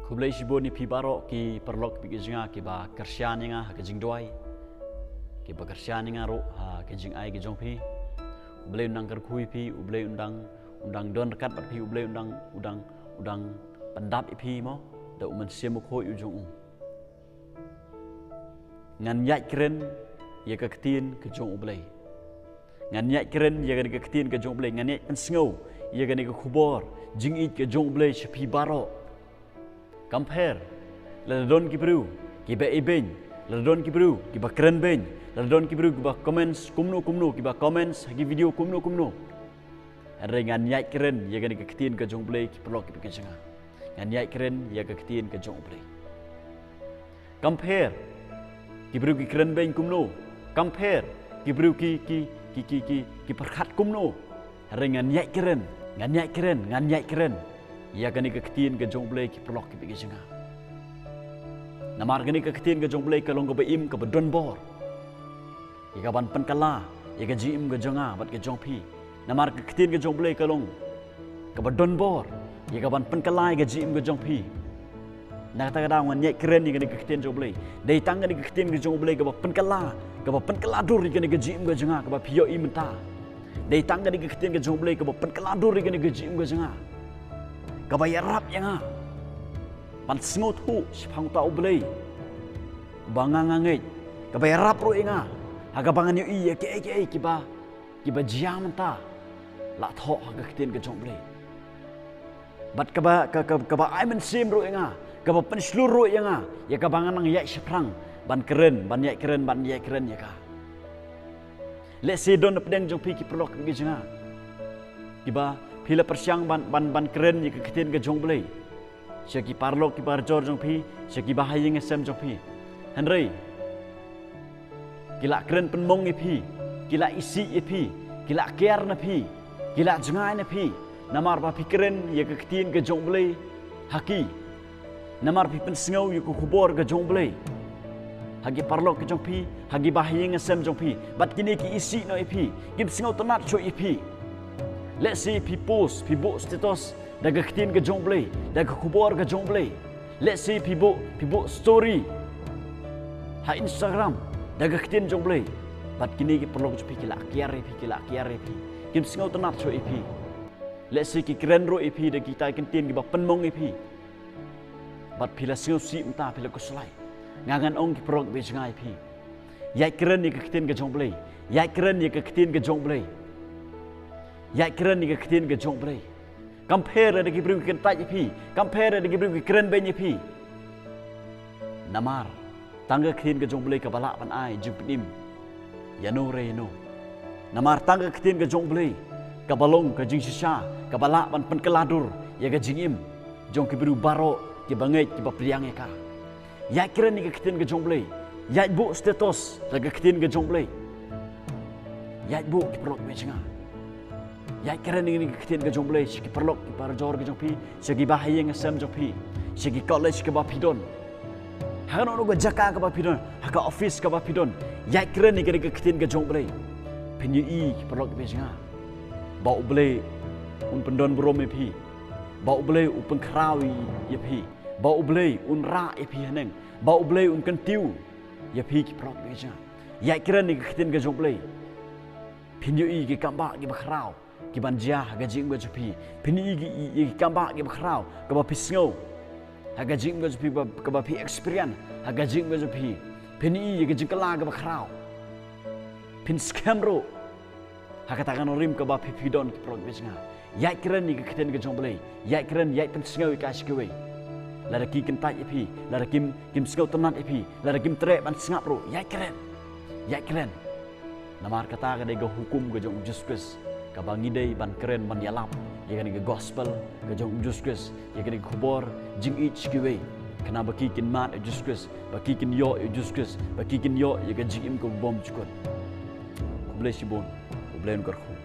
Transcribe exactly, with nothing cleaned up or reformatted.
Khublei shibun ïa phi baroh ki paralok bad ki jong nga kiba kyrshan ïa nga ha ka jingduwai, kiba kyrshan ïa nga ruh ha ka jingai ka jong phi. U Blei un nang kyrkhu ïa phi, U Blei un dang, un dang don ryngkat bad phi, U Blei un dang, un dang, un dang pyndap ïa phi mo da u Mynsiem Bakhuid u jong u. Ngan ïaid kren ïa ka ktien ka jong U Blei. Ngan ïaid kren ïa kane ka ktien ka jong U Blei. Ngan ïaid pynsngew ïa kane ka khubor jingïeit ka jong U Blei sha phi baroh. Kam pher lada don ki briew kiba ibeiñ, lada don ki briew kiba kren beiñ, lada don ki briew kiba comments kumno kumno, kiba comments ha ki video kumno kumno. Hynrei ngan ïaid kren ïa kane ka ktien ka jong U Blei, ki paralok bad ki jong nga. Ngan ïaid kren ïa ka ktien ka jong U Blei. Kam pher ki briew ki kren beiñ kumno, kam pher ki briew ki, ki, ki, ki, ki, ki pyrkhat kumno. Hynrei ngan ïaid kren, ngan ïaid kren, ngan ïaid kren ïa kane ka ktien ka jong U Blei, ki paralok bad ki jong nga. Namar kane ka ktien ka jong U Blei ka long kaba im, kaba don bor ïa ka ban pynkylla ïa ka jingim ka jong nga bad ka jong phi. Namar ka ktien ka jong U Blei ka long kaba don bor ïa ka ban pynkylla ïa ka jingim ka jong phi. Na kata ka daw ngan ïaid kren ïa kane ka ktien jong U Blei. Dei tang kane ka ktien ka jong U Blei kaba pynkylla, kaba pynkylla dur ïa kane ka jingim ka jong nga kaba phi ïohi mynta. Dei tang kane ka ktien ka jong U Blei kaba pynkylla dur ïa kane ka jingim ka jong nga, kaba ïarap ïa nga ban sngewthuh shaphang uta U Blei ba nga nga ngeit, kaba ïarap ruh ïa nga ha kaba ngan ïohi ïa kiei kiei kiba, kiba jia mynta. La thoh ha ka ktien ka jong U Blei. Bad kaba, ka, ka, kaba ai mynsiem ruh ïa nga, kaba pynshlur ruh ïa nga ïa kaba ngan nang ïaid shaphrang ban kren, ban ïaid kren, ban ïaid kren ïa ka. Lehse don na pdeng jong phi ki paralok bad ki jong nga kiba phi la pyrshang ban, ban, ban kren ïa ka ktien ka jong U Blei sha ki paralok, ki parajor jong phi, sha ki bahaïing hasem jong phi. Hynrei ki la kren pynmong ïa phi, ki la isih ïa phi, ki la kiar na phi, ki la jngai na phi namar ba phi kren ïa ka ktien ka jong U Blei ha ki. Namar phi pynsngew ïa ka khubor ka jong U Blei ha ki paralok ka jong phi, ha ki bahaïing hasem jong phi. Bad kine ki isih noh ïa phi, kim sngewtynnat shuh ïa phi. Lehse phi post, phi buh status da ka ktien ka jong U Blei, da ka khubor ka jong U Blei. Lehse phi buh, phi buh story ha Instagram da ka ktien jong U Blei. Bad kine ki paralok jong phi ki la kiar ïa phi, ki la kiar ïa phi, kim sngewtynnat shuh ïa phi. Lehse ki kren ruh ïa phi da kita ki ktien kiba pynmong ïa phi. Bad phi la sngewsih mynta, phi la khuslai. Nga ngan ong ki paralok bad ki jong nga ïa phi, ïaid kren ïa ka ktien ka jong U Blei. Ïaid kren ïa ka ktien ka jong U Blei. Ïaid kren ïa ka ktien ka jong U Blei. Kam pher lada ki briew ki kyntait ïa phi, kam pher lada ki briew ki kren beiñ ïa phi. Namar tang ka ktien ka jong U Blei kaba lah ban ai jingpynim ïano re ïano. Namar tang ka ktien ka jong U Blei kaba long ka jingshisha kaba lah ban pynkylla dur ïa ka jingim jong ki briew baroh kiba ngeit, kiba pdiang ïa ka. Ïaid kren ïa ka ktien ka jong U Blei. Ïaid buh status da ka ktien ka jong U Blei. Ïaid buh, ki paralok bad ki jong nga. Ïaid kren ïa ka ktien ka jong U Blei sha ki paralok, ki parajor ka jong phi, sha ki bahaïing hasem jong phi, sha ki college kaba phi don, ha kano kano ka jaka kaba phi don, ha ka office kaba phi don. Ïaid kren ïa ka ktien ka jong U Blei. Phin ïohi, ki paralok bad ki jong nga, ba U Blei un pyndon burom ïa phi, ba U Blei u pynkhraw ïa phi, ba U Blei un rah ïa phi haneng, ba U Blei un kyntiew ïa phi, ki paralok bad ki jong nga. Ïaid kren ïa ka ktien ka jong U Blei. Phin ïohi ki kambah kiba khraw kiban jia ha ka jingim ka jong phi. Phin ïohi ki, ïa ki kambah kiba khraw kaba phi sngew ha ka jingim ka jong phi, ba, kaba phi experience ha ka jingim ka jong phi. Phin ïohi ïa ka jingkylla kaba khraw. Phin skhem ruh ha kata ka nongrim kaba phi, phi don, ki paralok bad ki jong nga. Ïaid kren ïa ka ktien ka jong U Blei. Ïaid kren, ïaid pynsngew ïa ka sha kiwei. Lada ki kyntait ïa phi, lada kim, kim sngewtynnat ïa phi, lada kim treh ban sngap ruh, ïaid kren. Ïaid kren. Namar kata ka dei ka hukum ka jong U Jisu Khrist, kaba ngi dei ban kren, ban ïalap ïa kane ka gospel ka jong U Jisu Khrist, ïa kane ka khubor jingïeit sha kiwei, khnang ba ki kin mad ïa U Jisu Khrist, ba ki kin ïoh ïa U Jisu Khrist, ba ki kin ïoh ïa ka jingim kaba bymjukut. Khublei shibun. U Blei un kyrkhu.